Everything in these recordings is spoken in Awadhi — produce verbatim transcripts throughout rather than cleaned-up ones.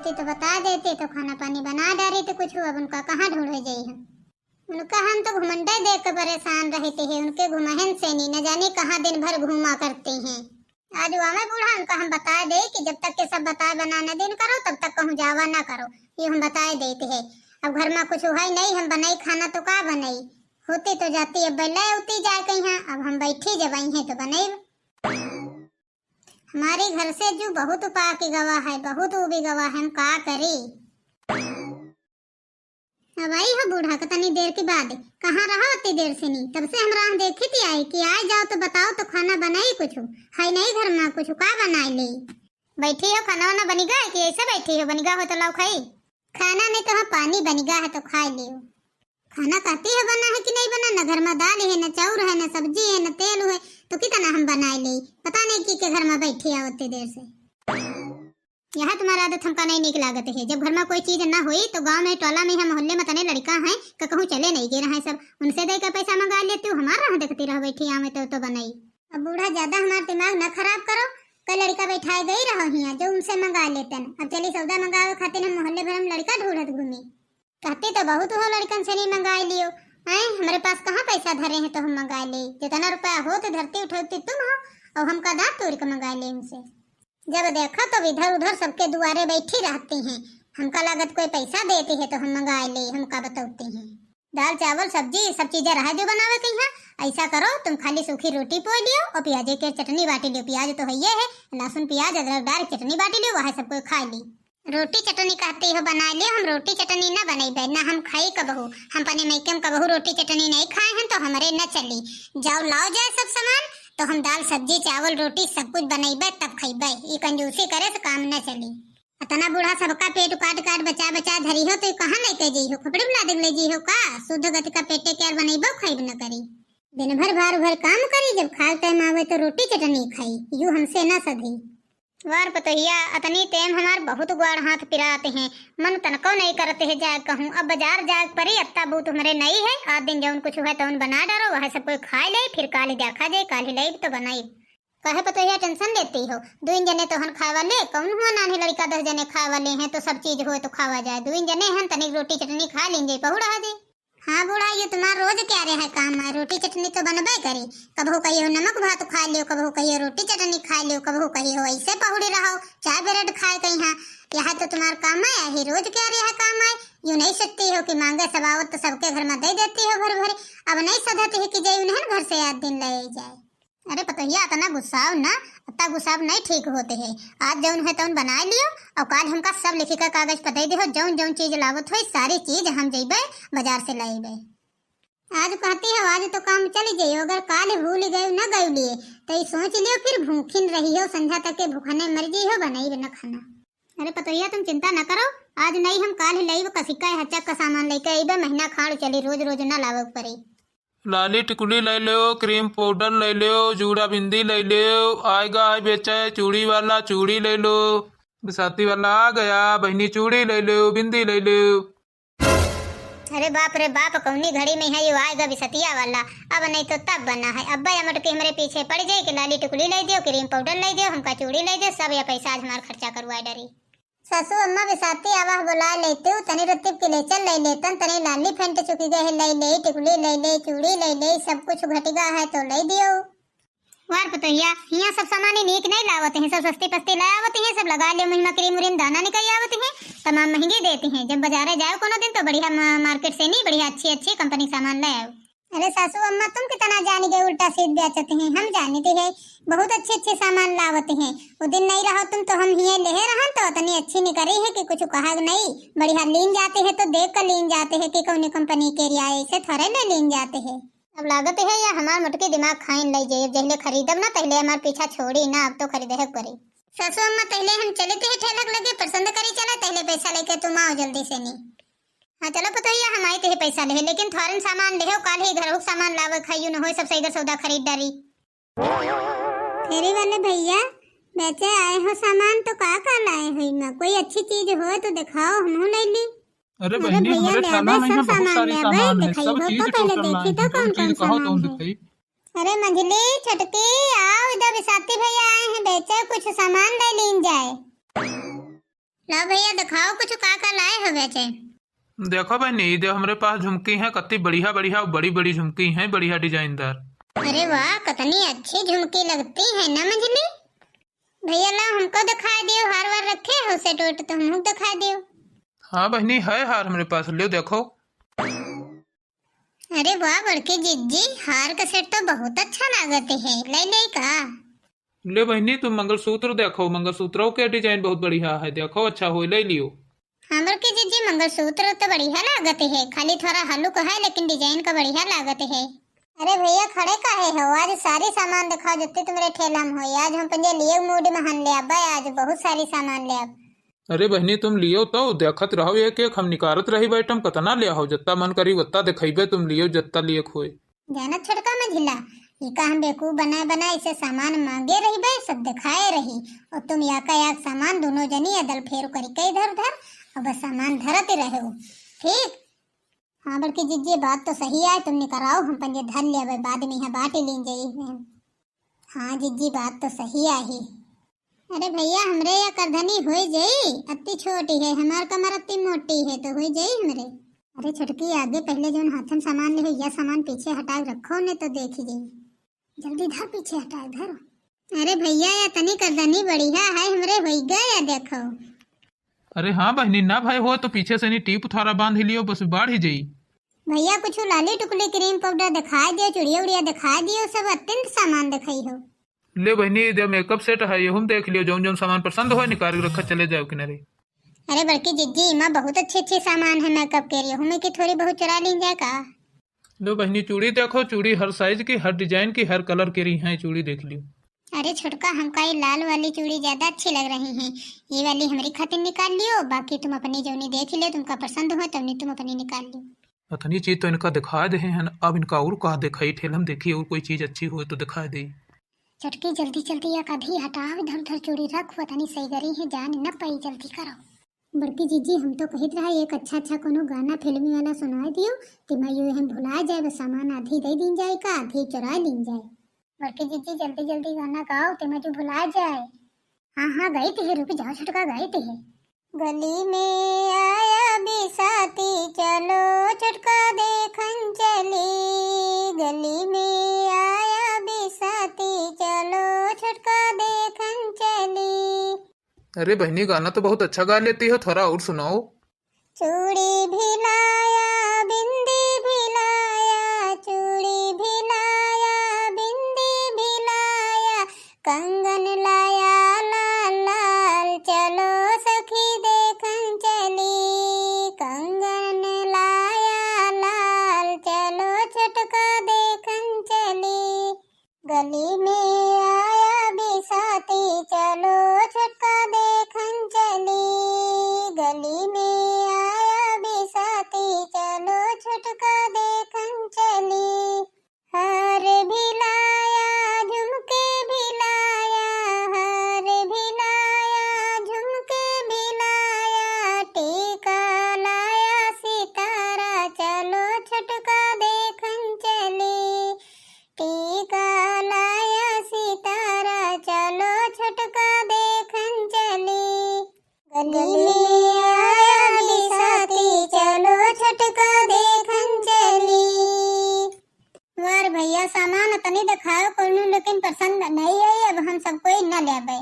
ते तो बता देते तो खाना पानी बना डारे थे कुछ, अब उनका कहाँ ढूंढे जाई हम। उनका हम तो घुमंडे देख के परेशान रहते हैं, उनके घुमहन से नहीं, न जाने कहाँ दिन भर घूमा करते हैं। आज वो हमें बूढ़ा उनका हम बता दे कि जब तक के सब बताए बना न दिन करो, तब तक कहूँ जावा ना करो, ये हम बताए देते हैं। अब घर में कुछ है नहीं, हम बनाई खाना तो का बनाई, होती तो जाती, अब ले उती जाए कहीं, अब हम बैठी जब आई हैं तो बनाई। हमारे घर से जो बहुत उपाय के गवा है, बहुत उबी गवा है, हम का करी। अब आई हो बूढ़ा के तनी देर के बाद, कहाँ रहो इतनी देर से नहीं, तब से हम राह देखी थी आई कि आ जाओ तो बताओ तो खाना बनाई कुछ, है नहीं घर में कुछ, का बनाए ले? बैठी हो, खाना वाना बनिगा है कि ऐसे बैठी हो, बनिगा हो तो लाओ खाई। खाना नहीं तो हाँ पानी बनिगा है तो खाए लियो। खाना कहती हो बना है कि नहीं बना, न घर में दाल है, न चाउर है, न सब्जी है, न तेल है, तो कितना हम बनाए ले, पता नहीं की के घर में बैठी आओ इतनी देर से। यह तुम्हारा आदत हमका नहीं नीक लागत है। जब घर में कोई चीज ना होई तो गांव में, टोला में, हम मोहल्ले में तने लड़का हैं, क-, कहूँ चले नहीं गे रहे सब, उनसे दे के पैसा मंगा लेती हूँ, हमारा राह देखती रह बैठी आवे तो, तो बनाई। अब बूढ़ा ज्यादा हमार दिमाग न खराब करो, कई लड़का बैठाए गई रहो हिया जो उनसे मंगा लेतन। अब चली सौदा मंगावे खातिर हम मोहल्ले भर में लड़का ढूंढत घूमी। कहती तो बहुत हो लड़कन से नहीं मंगाए लियो, हैं, हमारे पास कहाँ पैसा धरे हैं तो हम मंगाए ले, जितना रुपया हो तो धरती उठौती तुम हो, और हमका दांत तोड़ के मंगाए ले उनसे। जब देखो तो इधर उधर सबके दुआरे बैठी रहती हैं, हमका लागत कोई पैसा देती है तो हम मंगाए ले, हमका बतौती हैं। दाल चावल सब्जी सब चीजें रह दो बनावे के यहाँ, ऐसा करो तुम खाली सूखी रोटी पोई लियो और प्याजे के चटनी बाटी लियो, प्याज तो है ये है, लहसुन प्याज अदरक डाल चटनी बाटी लियो, वह सब कोई खा ली। रोटी चटनी कहती हो बना लियो, हम रोटी चटनी ना बनैबे, ना हम खाई कबहू, हम अपने मैके में कबहू रोटी चटनी नहीं खाए हैं तो हमरे न चली। जाओ लाओ जाए सब सामान तो हम दाल सब्जी चावल रोटी सब कुछ बनैबे तब खैबे, ई कंजूसी करे से काम न चली। अतना बूढ़ा सबका पेट काट काट बचा बचा धरी हो तो कहाँ लेके जी हो, खोपड़ी में लाद के ले जी हो का? शुद्ध गति का पेटे के यार बनैबो खैब न करी। दिन भर भार भर काम करी, जब खाए टाइम आवे तो रोटी चटनी खाई, यू हमसे ना सधी। वार पतोहिया, अतनी टेम हमार बहुत ग्वाड़ हाथ पिरात हैं, मन तनको नहीं करत है जाए कहूँ। अब बाजार जाए परी, अत्ता बूत हमरे नहीं है। आज दिन जौन कुछ है तौन बना डारो, वह सब कोई खाए ले, फिर काल ही देखा जाए, काल ही लाइब तो बनाइब। काहे पतोहिया टेंशन लेती हो? दुइन जने तोहन खाए वाले, कौन हुआ नान्हे लड़का दस जने खाए वाले हैं, तो सब चीज हो तो खावा जाए। दुइन जने हैं, तनिक रोटी चटनी खा लीन जाए, पहुड़ा दे। हाँ बूढ़ा, ये तुम्हार रोज क्या रे है काम है, रोटी चटनी तो बनबे करी। कबहू कहियो नमक भात खा लियो, कबहू कहियो रोटी चटनी खा लियो, कबहू कहियो ऐसे पहुड़ी रहो, चाय ब्रेड खाए कहीं। हाँ, यह तो तुम्हार काम है, यही रोज क्या रे है काम है। यूं नहीं सोचती हो कि मांगे सब आवत तो सबके घर में दे देती हो भर भर। अब नहीं सधती है कि जाई उन्हें घर से याद दिन ले जाए। अरे पतोहिया, अतना गुस्साओ ना, अतना गुस्साओ नहीं ठीक होते है। आज जौन है तौन बनाए लियो और काल हमका सब लिखी का कागज पर दे दे हो, जौन जौन चीज लावत हो सारी चीज हम जइबे बाजार से लाइबे। आज कहती हो आज तो काम चली जाइयो, अगर काल भूल गए न गए लिए तो ये सोच लियो फिर भूखिन रही हो, संझा तक के भूखने मर जाई हो, बनाई न खाना। अरे पतोहिया तुम चिंता न करो, आज नहीं हम काल ही लाइब, कसिका है हचक का सामान लेके आइबे, महीना खाड़ चली, रोज रोज न लावे पड़ी। लाली टिकुली ले लो, क्रीम पाउडर ले लो, जूड़ा बिंदी ले लो, आएगा आए बेचे चूड़ी वाला चूड़ी ले लो। बिसाती वाला आ गया, बहिनी चूड़ी ले लो, बिंदी ले लो। अरे बाप रे बाप, कौनी घड़ी में है यो आएगा बिसतिया वाला, अब नहीं तो तब बना है। अब्बा या मटकी हमरे पीछे पड़ जाए कि लाली टिकुली ले दियो, क्रीम पाउडर ले दियो, हमका चूड़ी ले दियो, सब या पैसा आज हमार खर्चा करवाए डरी। सासू अम्मा बिसाती आवाह बुलाए लेते हो, तनी रतिब के ले चल ले लेतन, तनी लाली फेंट चुकी गए है, ले ले, टिकुली ले ले, चूड़ी ले ले, सब कुछ घटिगा है तो ले दियो। वार पतोहिया, हियाँ सब सामान ही नीक नहीं लावत हैं, सब सस्ती पस्ती ले आवत हैं, सब लगा ले मुँह में क्रीम उरीम दाना निकल आवत हैं, तमाम महंगी देती हैं। जब बाजारे जाओ कोनो दिन तो बढ़िया मा-, मार्केट से नहीं, बढ़िया अच्छी अच्छी कंपनी सामान ले आओ। अरे सासू अम्मा, तुम कितना जानी गए, उल्टा सीध बेचत हैं, हम जानी थी है, बहुत अच्छे अच्छे सामान लावत हैं। वो दिन नहीं रहो तुम तो हम हिये लेहे रहन तो इतनी अच्छी निकली है कि कुछ कहा नहीं, बढ़िया लीन जाते हैं तो देख कर लीन जाते हैं कि कौन कंपनी के रिया ऐसे थोड़े ले लीन जाते हैं। अब लागत है या हमार मोटकी दिमाग खाइन लई जाई, जहिले खरीदब ना तहिले हमार पीछा छोड़ी ना, अब तो खरीदे है करी। सासू अम्मा तहिले हम चले थे ठेलक लगे पसंद करी चले, तहिले पैसा लेके तुम आओ जल्दी से नी। हाँ चलो पतोहिया, हम आई थे पैसा ले, लेकिन थोरन सामान ले हो, काल ही घर सामान लावे खाइयो न होए, सब सही सौदा खरीद डारी। फेरी वाले भैया, बेचे आए हो सामान तो का का लाए हो इमा? कोई अच्छी चीज हो तो दिखाओ, हमहू ले ली। अरे अरे बहनी, भैया हमरे ले थाना आवे, में सब यहाँ बहुत सामान सारी ले आवे, सामान है, दिखाई सब हो तो चीज पहले टोटल देखी लाए तो हैं, कौन सब कौन चीज कहो तो सामान हम है। दिखाई। अरे मंझली, छोटकी, आओ इधर, बिसाती भैया आए हैं बेचे, कुछ सामान ले लीन जाए। अब भैया दिखाओ कुछ का का लाए हो बेचे। देखो बहनी, ई दे हमरे पास झुमकी है, कत्ती बढ़िया बढ़िया, बड़ी बड़ी झुमकी है, बढ़िया डिजाइनदार। अरे वाह, कितनी अच्छी झुमकी लगती है ना मंझली। भैया ला हमको दिखाई दियो, हार वार रखे हो सेट वेट तो हमको दिखाई दियो। हाँ बहनी, है हार हमरे पास, लियो देखो। अरे वाह बड़की जिज्जी, हार का सेट तो बहुत अच्छा लागत है, ले ले का? ले बहनी, तुम मंगलसूत्र देखो, मंगलसूत्रों के डिजाइन बहुत बढ़िया है, देखो अच्छा हो, ले लियो। हाँ बड़की जिज्जी, मंगलसूत्र तो बढ़िया लागत है, खाली थोड़ा हलुक है लेकिन डिजाइन का बढ़िया लागत है। अरे भैया खड़े काहे हो, आज सारी सामान दिखाओ जितनी तुम्हरे ठेला में होई, आज हम पंजे लिए मूड में हन ले आबे, आज बहुत सारी सामान ले आब। अरे बहनी, तुम लियो तो, देखत रहो एक एक, हम निकारत रही बैठम, कतना ले हो, जत्ता मन करी वत्ता देखइबे, तुम लियो जत्ता लिए होए। जानत छोटका मझिला, ई का हम बेवकूफ बनाए बनाए इसे सामान मांगे रहिबे, सब दिखाए रही, और तुम या का याक सामान दोनों जनी अदल फेर करके इधर उधर, और बस सामान धरत ही रहो, ठीक? हाँ बड़की जिज्जी, बात तो सही आए, तुम निकराओ, हम पंजे धर लेबे, बाद में यहाँ बांट लीन जाई। हाँ जिज्जी, बात तो सही आही। अरे भैया, हमरे या करधनी होई जाई, अत्ती छोटी है, हमार कमर अत्ती मोटी है, तो होई जाई हमरे। अरे छोटकी, आगे पहले जौन हाथन सामान ले हो, या सामान पीछे हटा के रखो, ने तो देखी जाई। जल्दी धर, पीछे हटा के धर। अरे भैया, या तनी करधनी बढ़िया है, हमरे होई गया, या देखो। अरे हाँ बहनी, ना भाई हो तो पीछे से नहीं टीप उथारा बांध लियो, बस बाढ़ ही जाई। भैया कुछ लाली टुकली, क्रीम पाउडर दिखाई दियो, चुड़िया उड़िया दिखाई दियो, सब अत्यंत सामान दिखाई हो। ले बहनी, इधर मेकअप सेट है, यहू में देख लियो, जौन जौन सामान पसंद हो निकाल के रखा, चले जाओ किनारे। अरे बड़की जिज्जी, इमा बहुत अच्छे अच्छे सामान है मेकअप के, यहू में की थोड़ी बहुत चुरा लीन जाए का? लो बहनी, चूड़ी देखो, चूड़ी हर साइज की, हर डिजाइन की, हर कलर के रही हैं, चूड़ी देख लियो। अरे छोटका, हमका ये लाल वाली चूड़ी ज्यादा अच्छी लग रही है, ये वाली हमरी खातिर निकाल लियो, बाकी तुम अपनी जौनी देख लियो, तुमका पसंद हो तौनी तुम अपनी निकाल लियो। अतनी चीज तो इनका दिखा दे हैं, अब इनका और का दिखाई, ठेल हम देखी और कोई चीज अच्छी हो तो दिखा दे। छोटकी जल्दी जल्दी एक आधी हटाओ, इधर उधर चूड़ी रख, वो तनी सही गरी है, जान न पाई, जल्दी करो। बड़की जीजी, हम तो कहित रहा एक अच्छा अच्छा कोनो गाना फिल्मी वाला सुनाए दियो, ते मैं यो हम भुला जाए, बस सामान आधी दे दीन जाए का आधी चुरा लीन जाए। बड़की जीजी, जल्दी जल्दी गाना गाओ, ते मैं जो भुला जाए। हाँ हाँ, गाइत है, रुक जाओ छोटका, गाइत है। गली में आया बिसाती, चलो छोटका देखन चली। गली में आया बिसाती, चलो छोटका देखन चली। अरे बहनी, गाना तो बहुत अच्छा गा लेती हो, थोड़ा और सुनाओ। चूड़ी भी लाया, बिंदी भी लाया, चूड़ी भी लाया, बिंदी भी लाया, कंगन लाया लाल लाल, चलो सखी देखन चली। कंगन लाया लाल, चलो छोटका देखन चली। गली में आया बिसाती, चलो छोटका देखन चली। गली में आया बिसाती, चलो छोटका देखन चली। हार भी लाया, झुमके भी लाया, हार भी लाया, झुमके भी लाया, टीका लाया सितारा, चलो छोटका देखन चली। टीका लाया सितारा, चलो छोटका देखन चली। गली में आया बिसाती, चलो छोटका देखन चली। वार भैया, सामान तनी दिखाओ कोनो, लेकिन पसंद नहीं आई, अब हम सब कोई न लेबे।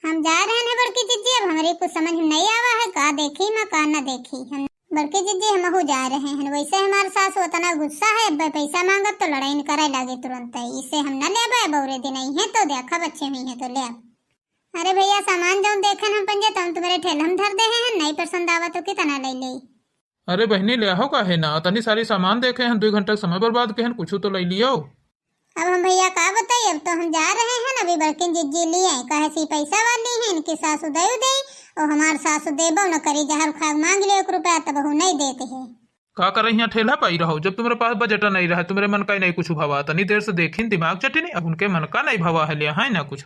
हम जा रहे हैं बड़की जिज्जी, अब हमरे कुछ समझ में नहीं आवा है, का देखी मैं का न देखी। हम बड़की जिज्जी, हमहू जा रहे हैं, वैसे हमार सास उतना गुस्सा है, अब पैसा मांगब तो लड़ाई करे लागे तुरंत, इसे हम न लेबे। अब औरे दिन आई हैं तो देखा बच्चे हुई हैं तो ले अब। अरे भैया, सामान जौन देखे हम पंजे तौन तुम्हरे ठेला हम धर दे हैं, नहीं पसंद आवा तो कितना ले ले। अरे बहनी, ले आओ काहे ना, अतनी सारी सामान देखे हैं, दो घंटा के समय बर्बाद के हैं, कुछ तो ले लियो। अब हम भैया का बताई, अब तो हम जा रहे हैं, अभी बड़किन जिज्जी लिए आए, कहे सी पैसा वाली हैं, इनकी सासू दे दे, और हमार सासू देबो न करी, जहर खाग मांग ले एक रुपया तब हूँ नहीं देते हैं। का करे यहाँ ठेला पाई रहो, जब तुम्हरे पास बजट नहीं रहा, तुम्हरे मन का ही नहीं कुछ भवा, तनी देर से देखिन दिमाग चटिनी, अब उनके मन का नहीं भवा है, ले आए ना कुछ।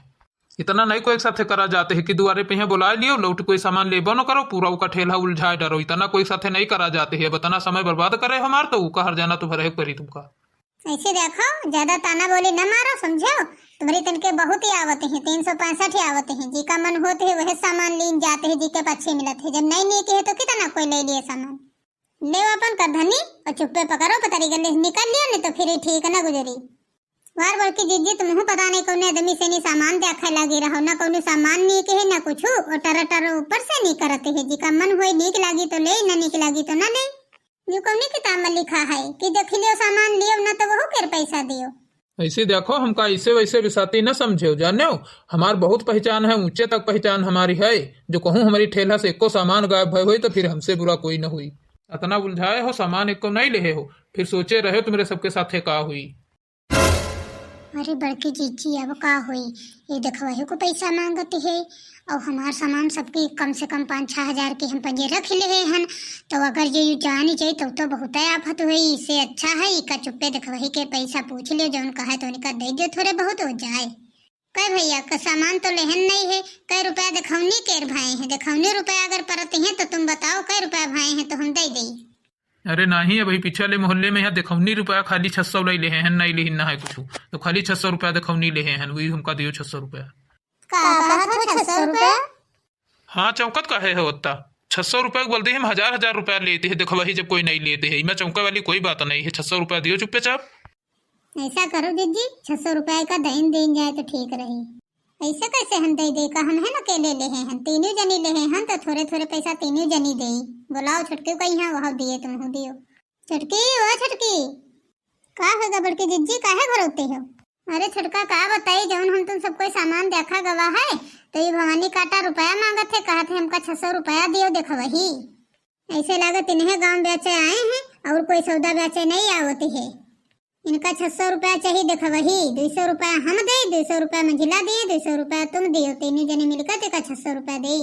इतना नहीं कोई एक साथे करा जाते है कि दुआरे पे यहाँ बुलाए लियो, लौट कोई सामान लेबो न करो, पूरा उका ठेला उलझाए डरो। इतना कोई साथे नहीं करा जाते है, अब इतना समय बर्बाद करे हमार, तो उका हर जाना तो भरे परी तुमका। ऐसे देखो, ज्यादा ताना बोली न मारो, समझो। तुम्हरी तनके बहुत ही आवत है, तीन सौ पैंसठ ही आवत है। जिका मन होत है वह सामान लीन जात है, जिके पाछे मिलत है। जब नहीं नीक है तो कितना कोई ले लिए सामान। ले अपन करधनी और चुप्पे पकड़ो पतरी गले निकल लियो, नहीं तो फिर ठीक न गुजरी। वार बड़की जिज्जी, तुमहू पता नहीं कौने आदमी से नहीं सामान देखा लागी रहो, ना कौनो सामान नीक है ना कुछ, और टर टर ऊपर से नहीं करत है। जिका मन होए नीक लागी तो ले, ना नीक लागी तो ना ले। यू कौनी किताब में लिखा है कि देख लियो सामान लियो, ना तो वहू केर पैसा दियो। ऐसे देखो, हमका ऐसे वैसे बिसाती न समझेव, जानेव? हमार बहुत पहचान है, ऊंचे तक पहचान हमारी है। जो कहूँ हमारी ठेला से एको सामान गायब भय होई तो फिर हमसे बुरा कोई न होई। अतना उलझाए हो, सामान एको नहीं लेहे हो, फिर सोचे रहे तुम्हरे सबके साथे का हुई। अरे बड़की जीजी, अब का होई? ये देखवही को पैसा मांगत है, और हमार सामान सबके कम से कम पाँच छह हजार के हम पंजे रख लेहे हन, तो अगर ये यू जानी जाई तब तो बहुत आफत होई। इससे अच्छा है इका चुप्पे देखवही के पैसा पूछ लियो, जौन कहे तो उनका दे दियो, थोड़े बहुत हो जाए। कह भैया, का सामान तो लेहन नहीं है, कै रुपया देखौनी केर भाए हैं, देखौनी रुपया अगर परत हैं तो तुम बताओ कै रुपया भाए हैं तो हम दे देई। अरे नाही, अबही पिछले मोहल्ले में यहाँ देखौनी रुपया खाली छह सौ लई लेहे हन, नहीं लिहिन ना है कुछ, तो खाली छह सौ रुपया देखौनी लेहे हन, वही हमका दियो छह सौ रुपया। का कहत हो, छह सौ रुपया? हाँ, चौंकत काहे हो ओत्ता? छह सौ रुपया के बदले हम हजार हजार रुपया लेते हैं, देखवही जब कोई नहीं लेते है। इमा चौंका वाली कोई बात नहीं है, छह सौ रुपया दियो चुप्पे चाप। ऐसा करो जीजी, छह सौ रुपया का दइन दीन जाए तो ठीक रही। ऐसे कैसे हम दे दे का, हम है न अकेले लेहे हन, तीनों जनी लेहे हन तो थोड़े थोड़े पैसा तीनों जनी देई। बुलाओ छोटकी का यहाँ, वह दिए तुमहू दियो। छोटकी, ओ छोटकी। का होगा बड़की जिज्जी, काहे घरोते हो? अरे छोटका, का बताई, जौन हम तुम सब कोई सामान देखा गवा है तो ये भवानी काटा रुपया मांगत है, कहत है हमका छह सौ रुपया दियो देखवही। ऐसे लागत इन्हें गांव बेचे आए हैं और कोई सौदा बेचे नहीं आवत है। इनका छह सौ रुपया चाहिए देखवही, दुई सौ रुपया हम दे, दुई सौ रुपया मंझिला दिए, दुई सौ रुपया तुम दियो, तीनों जने मिलकर तेका छह सौ रुपया दे।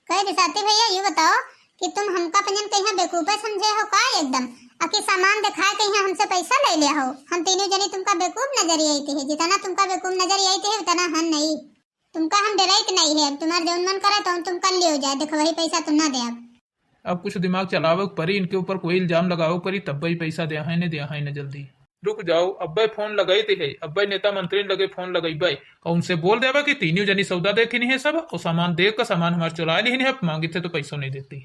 कह दे साथी भैया, यू बताओ कि तुम हमका पंजन कहीं बेवकूफे समझे हो का एकदम? अकी सामान दिखाए कहीं हमसे पैसा ले लिया हो? हम तीनों जने तुमका बेवकूफ नजर आई थी, जितना तुमका बेवकूफ नजर आई थी उतना हम नहीं। तुमका हम डराइत नहीं है, अब तुम्हार जौन मन करे तौन तुम कर लियो जाए, देखवही पैसा तुम ना दे अब। अब कुछ दिमाग चलावे के परी, इनके ऊपर कोई इल्जाम लगावे के परी, तब्बे ही पैसा दे हैं न, दे हैं न जल्दी। रुक जाओ, अब्बे फोन लगाइत है, अब्बे नेता मंत्री लगे फोन लगइबे और उनसे बोल देबे कि तीनों जनी सौदा देखिन है सब और सामान देख के सामान हमार चुरा लिहिन है, मांगित है तो पैसों नहीं देती।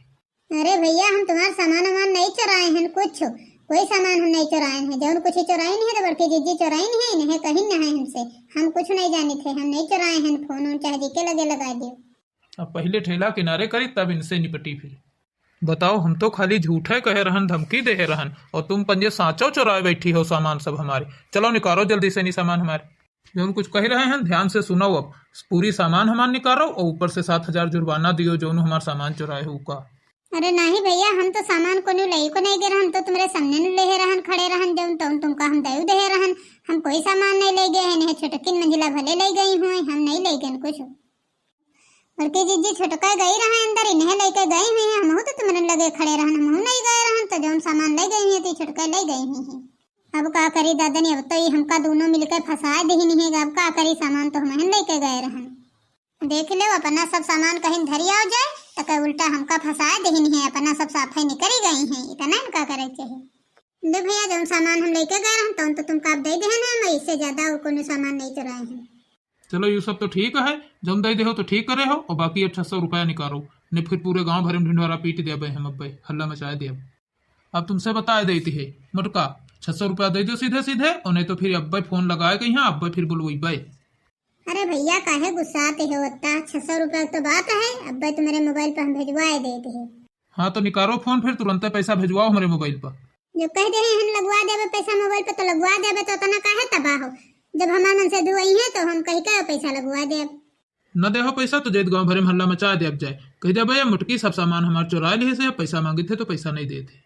अरे भैया, हम तुम्हार सामान वामान नहीं चुराए हैं कुछ, कोई सामान हम नहीं चुराए हैं। जौन कुछ चुराइन है तो बड़की जिज्जी चुराइन है, इन्हें कहिन ना है हमसे, हम कुछ नहीं जानित है, हम नहीं चुराए हैं। फोन उन चाहे जिके लगे लगा दियो। अब पहिले ठेला किनारे करी, तब इनसे निपटी फिर। बताओ, हम तो खाली झूठे कहे रहन, धमकी देहे रहन, और तुम पंजे सांचो चुराए बैठी हो सामान सब हमारे। चलो निकारो जल्दी से नी सामान हमारे। जौन कुछ कह रहे हैं ध्यान से सुनो, अब पूरी सामान हमार निकारो और ऊपर से सात हजार जुर्माना दियो जौन हमार सामान चुराए हो का। अरे नहीं भैया, हम तो सामान कोनो लई को नहीं गए रहन, हम तो तुम्हारे सामने नु लेहे रहन, खड़े रहन, जौन तौन तुमका हम दयु देहे रहन। हम कोई सामान नहीं ले गए हैं, नहीं छोटकिन मंझिला भले ले गई हुए, हम नहीं ले गए कुछ। बड़की जिज्जी छोटका गई रहा अंदर, इन्हें लेके गई हुई हैं, हमहू तो तुम्हरे लगे खड़े रहन, हमहू नहीं गए रहन, तो जौन सामान ले गई हुई थी छोटका ले गई हुई हैं। अब का करी दादनी, अब तो ये हमका दोनों मिलके फंसाए देहिन है, अब का करी, सामान तो हमहन लेके गए रहन। देख लो, अपना सब सामान कहीं धरी आओ जाए, तो कहे उल्टा हमका फंसाए देहिन है, अपना सब साफे निकरी गई हैं, इतना इनका करे चाहिए। ले भैया, जौन सामान हम लेके गए रहन, तौन तो तुमका अब दे देहन है, हम इससे ज्यादा और कोनो सामान नहीं चुराए हैं। चलो, यू सब तो ठीक है, जौन दे देहो तो ठीक करे हो, और बाकी अब छह सौ रुपया निकालो, नहीं फिर पूरे गांव भरे में ढिंढोरा पीट देबे हम, अब्बे हल्ला मचाए देब। अब तुमसे बताए देती है, मोटका, छह सौ रुपया दे दो सीधे सीधे, और नहीं तो फिर अब्बे फोन लगाए के यहाँ, अब्बे फिर बुलवाइबे। अरे भैया, काहे गुस्साते हो ओत्ता? छह सौ रुपया तो बात है, अब्बे तुम्हारे मोबाइल पर हम भेजवाए देते हैं। हाँ, तो निकारो फोन, फिर तुरंते पैसा भेजवाओ हमरे मोबाइल पर। जो कह दे हैं हम लगवा देबे पैसा मोबाइल पे, तो लगवा देबे, तो उतना काहे तबाह हो? जब हमार मन से दुआई है, तो हम कही के पैसा लगवा देब। न देहो पैसा, तो जैत गांव भरे में हल्ला मचा देब जाए, कह देबे, "ये मोटकी सब सामान हमार चुरा लिए से, पैसा मांगित है, तो पैसा नहीं देते।"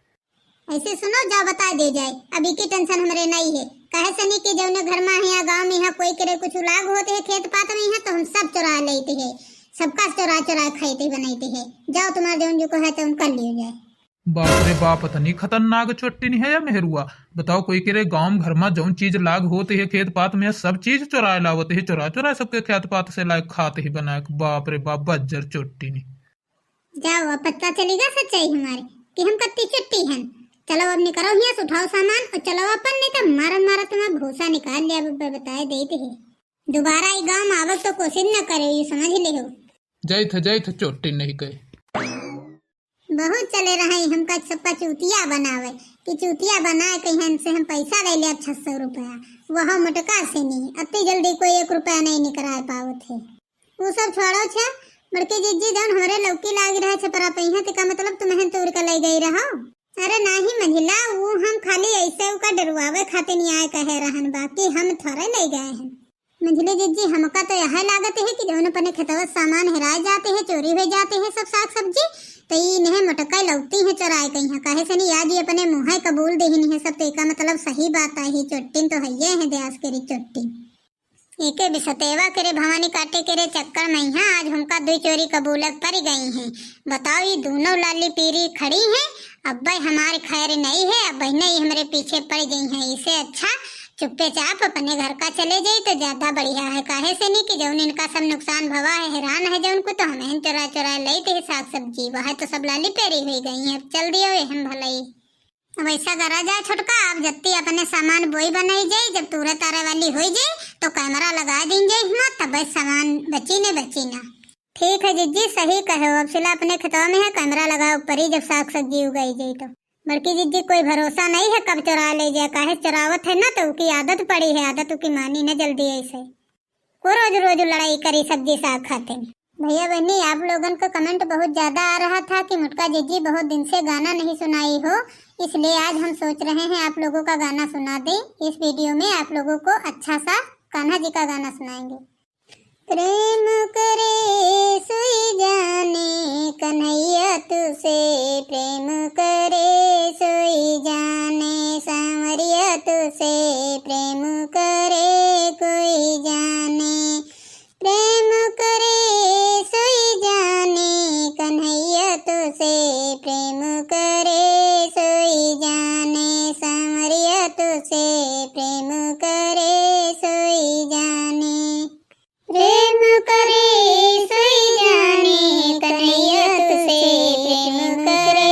ऐसे सुनो, जा बता दे जाए, अभी की टेंशन हमरे नहीं है। कहे से नहीं कि जौने घर में है या गांव में है, कोई करे कुछ लाग होते है खेत पात में है, तो हम सब चुरा लेते हैं, सबका चुरा चुरा खाते बनाते हैं। जाओ, तुम्हारे जौन जो कहे तो उनका लियो जाए। बाप रे बाप, इतनी खतरनाक चोट्टिन है या मेहरुआ। बताओ, कोई के रे गांव घर में जौन चीज लाग होत है खेत पात में, सब चीज चुराए लावत है, चुरा चुरा सबके खेत पात से लाए खात ही बनाए। बाप रे बाप, बज्जर चोट्टिन। जाओ, अब पता चलेगा सच्चाई हमारे कि हम कत्ती चोट्टी हन। चलो अब निकरो हियां से, उठाओ सामान और चलो अपन, नहीं तो मारत मारत तुम्हारा भूसा निकाल लिया, अब बताए देते हैं। दोबारा ई गाँव में आवक तो कोशिश न करे, ये समझ लिहो। जाइत है, जाइत है, चोट्टी नहीं गए। बहुत चले रहे हमका सबका चूतिया बनावे कि चूतिया बनाए कहियन से हम पैसा ले लेब छह सौ रुपया, वह मोटका से नहीं। अति जल्दी कोई एक रुपया नहीं निकराए पावत है। वो सब छोड़ो छे, बड़की जिज्जी जौन हमरे लौकी लाग रहे छपरा पहिया, तेका मतलब तुम्हें तोड़ के ले गई रहो? अरे नाही मझिला, वो हम खाली ऐसे उका डरवावे खातिर नहीं आए कहे रहन, बाकी हम थोड़े ले गए हैं। मंझली जिज्जी, हमका तो यह लागत है कि जौन अपने खेतवा सामान हेराए जाते हैं, चोरी हो जाते हैं सब साग सब्जी, तो ई इन्हें मोटका लौती हैं चोराए कहीं हैं। काहे से नहीं, आज ये अपने मुँह कबूल देहिन है सब, तो एका मतलब सही बात आई, चोट्टिन तो है ये है देश के री चोट्टिन। एके बिसतेवा के रे भवानी काटे के रे चक्कर में यहाँ आज हमका दुई चोरी कबूलक पड़ गई हैं। बताओ, ये दोनों लाली पीरी खड़ी हैं, अब्बे हमारे खैर नहीं है, अब्बे नहीं हमरे पीछे पड़ गई हैं। इसे अच्छा चुप्पे चाप अपने घर का चले जाई तो ज्यादा बढ़िया है। काहे से नहीं कि जौन इनका सब नुकसान भवा है, हैरान है जौन को, तो हमें चुरा चुरा लेते हैं साग सब्जी, वह तो सब लाली पेरी हुई गई हैं। अब चल दियो ये हम भलाई। अब ऐसा करा जाए छोटका, अब जत्ती अपने सामान बोई बनाई जाई, जब तूरे तारे वाली होई जाई तो कैमरा लगा दीन जाई, हिम्मत तब सामान बची ने बची ना। ठीक है जिज्जी, सही कहे हो। अब सिला अपने खेतवा में है, कैमरा लगा ऊपर ही, जब साग सब्जी उगाई जाई तो। बड़की जिज्जी, कोई भरोसा नहीं है कब चुरा ले जाए, काहे चुरावत है ना तो उकी आदत पड़ी है, आदत उकी मानी न जल्दी ऐसे। को रोज रोज लड़ाई करी सब्जी साग खाते। भैया बहनी, आप लोगन का कमेंट बहुत ज्यादा आ रहा था कि मोटका जिज्जी बहुत दिन से गाना नहीं सुनाई हो, इसलिए आज हम सोच रहे हैं आप लोगों का गाना सुना दें। इस वीडियो में आप लोगों को अच्छा सा कान्हा जी का गाना सुनाएंगे। प्रेम करे सोई जाने कन्हैया तुसे, प्रेम करे सोई जाने सांवरिया तुसे, प्रेम करे कोई जाने। प्रेम करे सोई जाने कन्हैया तुसे, प्रेम करे सोई जाने सांवरिया तुसे, प्रेम करे सोई जाने। प्रेम करे सोई जाने कन्हैया तुसे, प्रेम करे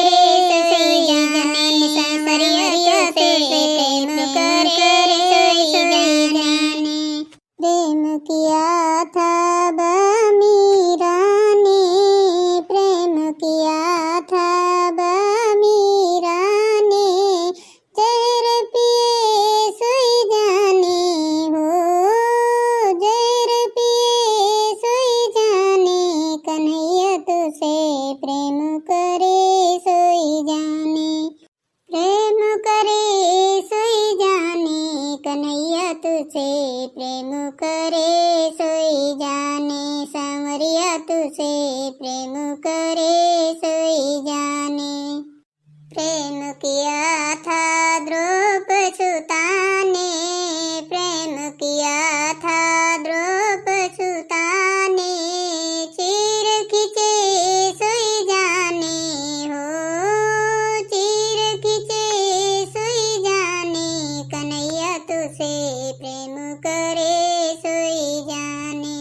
सोई जाने सांवरिया तुसे, प्रेम करे सोई जाने। प्रेम किया था बमीरा ने, प्रेम किया था बमीरा ने, जहर पिए सोई जाने हो, जहर पिए सोई जाने, कन्हैया तुसे प्रेम करे सोई जाने। प्रेम करे सोई जाने, कन्हैया तुसे प्रेम करे सोई जाने, सांवरिया तुसे प्रेम करे सोई जाने। प्रेम किया था द्रोप सुता ने, प्रेम किया था द्रोप सुता ने, चीर खींचे सोई जाने हो, चीर खींचे सोई जाने, कन्हैया तुसे प्रेम करे सोई जाने।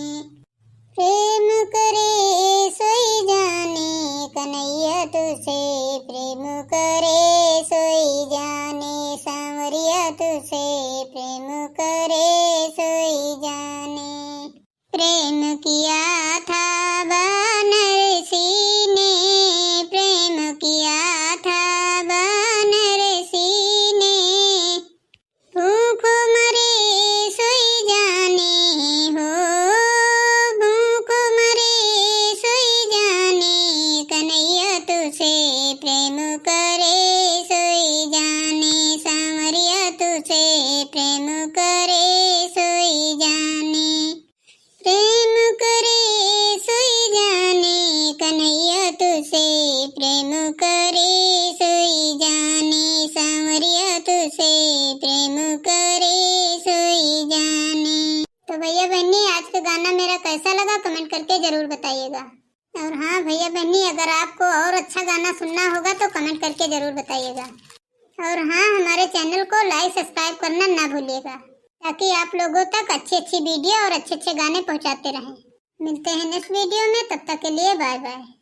प्रेम करे सोई जाने, कन्हैया तुसे प्रेम करे सोई जाने, सांवरिया तुसे प्रेम करे सोई जाने। प्रेम किया था बनारसी ने, प्रेम किया था बनारसी ने, भूख मरे सोई जाने हो, भूख मरे सोई जाने, कन्हैया तुसे प्रेम करे सोई जाने, सांवरिया तुसे प्रेम करे सोई जाने। प्रेम करे सोई जाने, कन्हैया तुसे प्रेम करे सोई जाने, सांवरिया तुसे प्रेम करे सोई जाने। तो भैया बहनी, आज का गाना मेरा कैसा लगा, कमेंट करके जरूर बताइएगा। और हाँ भैया बहनी, अगर आपको और अच्छा गाना सुनना होगा तो कमेंट करके जरूर बताइएगा। और हाँ, हमारे चैनल को लाइक सब्सक्राइब करना ना भूलिएगा, ताकि आप लोगों तक अच्छी अच्छी वीडियो और अच्छे अच्छे गाने पहुँचाते रहें। मिलते हैं नेक्स्ट वीडियो में, तब तक के लिए बाय बाय।